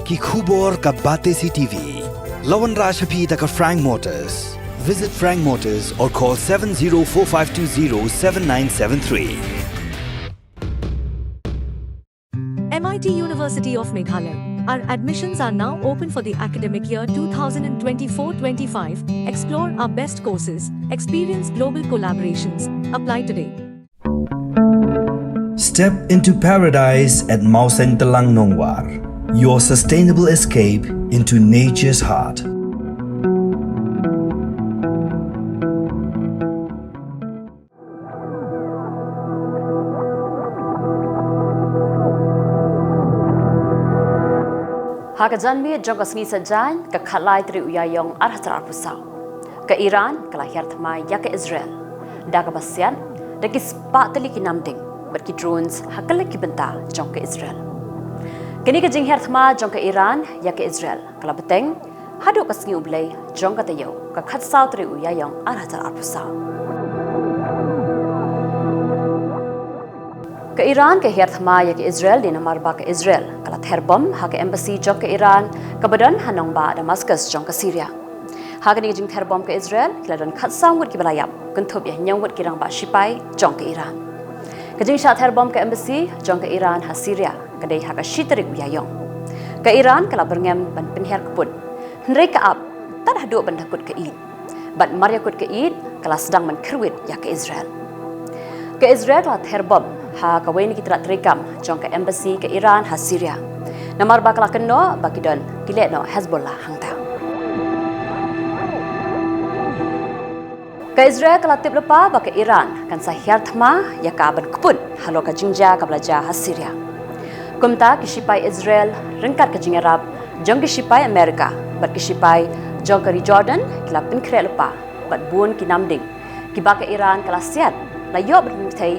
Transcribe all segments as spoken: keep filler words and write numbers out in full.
Ki khubor ka Batesi T V. La wanrah sha phi da ka Frank Motors. Visit Frank Motors or call seven zero four five two zero seven nine seven three. M I T University of Meghalaya. Our admissions are now open for the academic year two thousand twenty-four twenty-five. Explore our best courses, experience global collaborations. Apply today. Step into paradise at Mawsyntylang Nongwar, your sustainable escape into nature's heart. Ha ka janmiet jong ka sngi Saitjaiñ, ka khatlai tarik u Ïaïong arhajar arphew saw, ka Iran ka la hiar thma ïa ka Israel da kaba siat, da ki spah tylli ki namding bad ki drones ha kylleng ki bynta jong ka Israel. Kane ka jinghiar thma jong ka Iran ïa ka Israel ka la bteng haduh ka sngi U Blei jong ka taïew, ka khatsaw tarik u Ïaïong arhajar arphew saw. Ka Iran ka hiar thma ïa ka Israel dei namar ba ka Israel ka la ther bom ha ka embassy jong ka Iran kaba don ha nongbah Damascus jong ka Syria. Ha kane ka jingther bom ka Israel, ki la don khatsaw ngut kiba la ïap, kynthup ïa hynñiew ngut ki rangbah shipai jong ka Iran. Ka jingshah ther bom ka embassy jong ka Iran ha Syria ka dei ha ka shi tarik u Ïaïong. Ka Iran ka la byrngem ban pynhiar kput, hynrei ka ap tad haduh ban da kut ka ïit. Bad mar ïa kut ka ïit, ka la sdang ban kyrwit ïa ka Israel. Ka Israel ka la ther bom ha kawei na ki tnat treikam jong ka embassy ka Iran ha Syria, namar ba ka la kynnoh ba ki don ki lehnoh Hezbollah hangta. Ka Israel ka la tip lypa ba ka Iran kan sa hiar thma ïa ka ban kput halor ka jingjia kaba la jia ha Syria. Kumta, ki shipai Israel ryngkat ka jingïarap jong ki shipai Amerika bad ki shipai jong ka ri Jordan ki la pynkhreh lypa bad bun ki namding kiba ka Iran ka la siat, la ïoh ban pynthei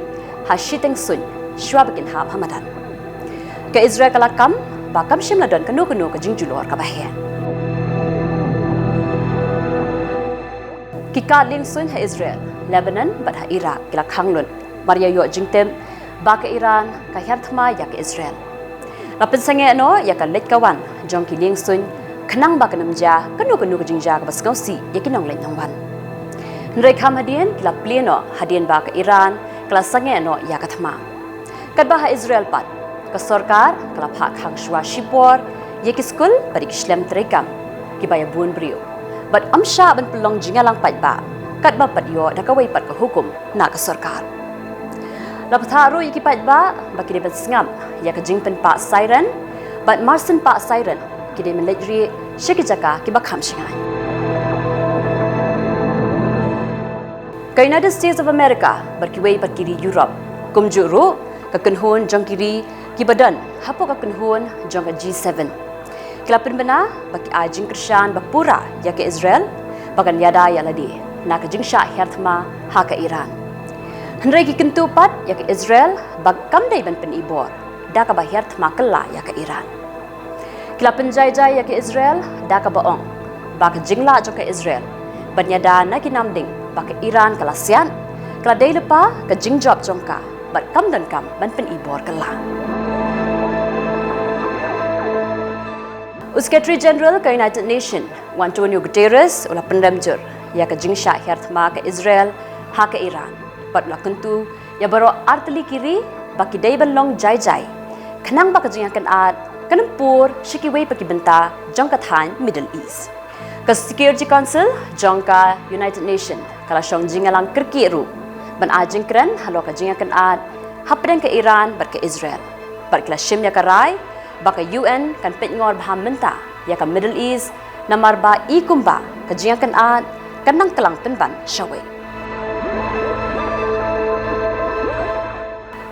ha shiteng suiñ shuwa ba kin hap ha madan. Ka Israel ka la kam ba kam shym la don kano kano ka jingjulor kaba heh. Ki kad liengsuiñ ha Israel, Lebanon bad ha Iraq ki la khang lut mar ïa ïoh jingtip ba ka Iran ka hiar thma ïa ka Israel. La pynsangeh noh ïa ka leit ka wan jong ki liengsuiñ khnang ba kan ym jia kano kano ka jingjia kaba sngewsih ïa ki nongleit nongwan. Hynrei kham hadien ki la plie noh hadien ba ka Iran ka la sangeh noh ïa ka thma. Katba ha Israel pat, ka sorkar ka la phah khang shuwa shipor ïa ki skul bad ïa ki shlem treikam kiba ïa bun briew, bad ym shah ban pynlong jingïalang paidbah katba pat ïoh da kawei pat ka hukum na ka sorkar. La bthah ruh ïa ki paidbah ba ki dei ban sngap ïa ka jingpynpah siren, bad mar syn pah siren ki dei ban leit rieh sha ki jaka kiba kham shngaiñ. Ka United States of America bad kiwei pat ki ri Europe, kumjuh ruh ka kynhun jong ki ri kiba don hapoh ka kynhun jong ka G seven, ki la pynbna ba ki ai jingkyrshan ba pura ïa ka Israel ba kan ïada ïa lade na ka jingshah hiar thma ha ka Iran. Hynrei ki kyntu pat ïa ka Israel ba kam dei ban pynibor da kaba hiar thma kylla ïa ka Iran. Ki la pynjai jai ïa ka Israel da kaba ong ba ka jinglah jong ka Israel ban ïada na ki namding ba ka Iran ka la siat, ka la dei lypa ka jingjop jong ka bad kam donkam ban pynibor kylla. U Secretary General ka United Nations, u Antonio Guterres, u la pynrem jur ïa ka jingshah hiar thma ka Israel ha ka Iran, bad u la kyntu ïa baroh artylli ki ri ba ki dei ban long jai jai khnang ba ka jingïakynad kan ym pur sha kiwei pat ki bynta jong ka thaiñ Middle East. Ka Security Council jong ka United Nations ka la shong jingïalang kyrkieh ruh ban ai jingkren halor ka jingïakynad hapdeng ka Iran bad ka Israel, bad ki la shim ïa ka rai ba ka U N kan peit ngor bha mynta ïa ka Middle East, namar ba i kumba ka jingïakynad kan nang klang pynban shawei.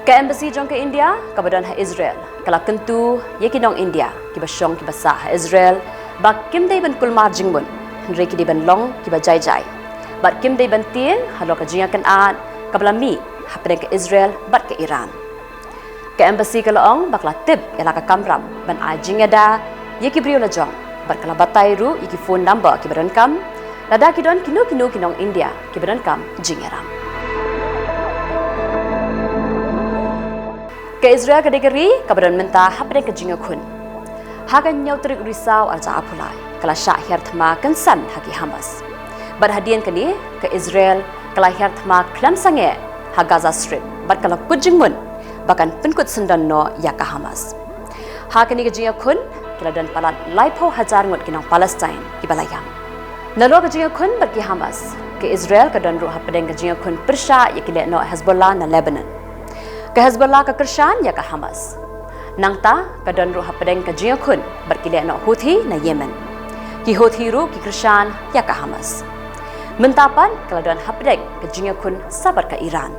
Ka embassy jong ka India kaba don ha Israel ka la kyntu ïa ki nong India kiba shong kiba sah ha Israel ba kim dei ban kulmar jingmut, hynrei ki dei ban long kiba jai jai, bad kim dei ban tieng halor ka jingïakynad kaba la mih hapdeng ka Israel bad ka Iran. Ka embassy ka la ong ba ka la tip ïa la ka kamram ban ai jingïada ïa ki briew lajong, bad ka la batai ruh ïa ki phone number kiba donkam lada ki don kino kino ki nong India kiba donkam jingïarap. Ka Israel ka dei ka ri kaba don mynta hapdeng ka jingïakhun. Ha ka hynñiew tarik u Risaw arhajar arphew lai, ka la shah hiar thma kynsan ha ki Hamas. Bad hadien kane, ka Israel ka la hiar thma khlem sangeh ha Gaza Strip bad ka la kut jingmut ba kan pynkut syndon noh ïa ka Hamas. Ha kane ka jingïakhun, ki la don palat laiphew hajar ngut ki nong Palestine kiba la ïam. Nalor ka jingïakhun bad ki Hamas, ka Israel ka don ruh hapdeng ka jingïakhun pyrshah ïa ki lehnoh Hezbollah na Lebanon. Ka Hezbollah ka kyrshan ïa ka Hamas. Nangta ka don ruh hapdeng ka jingïakhun bad ki lehnoh Houthi na Yemen. Ki Houthi ruh ki kyrshan ïa ka Hamas. Mynta pat ka la don hapdeng ka jingïakhun sa bad ka Iran.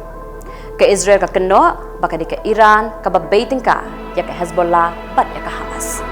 Ka Israel ka kynnoh ba ka dei ka Iran kaba bei tyngka ïa ka Hezbollah bad ïa ka Hamas.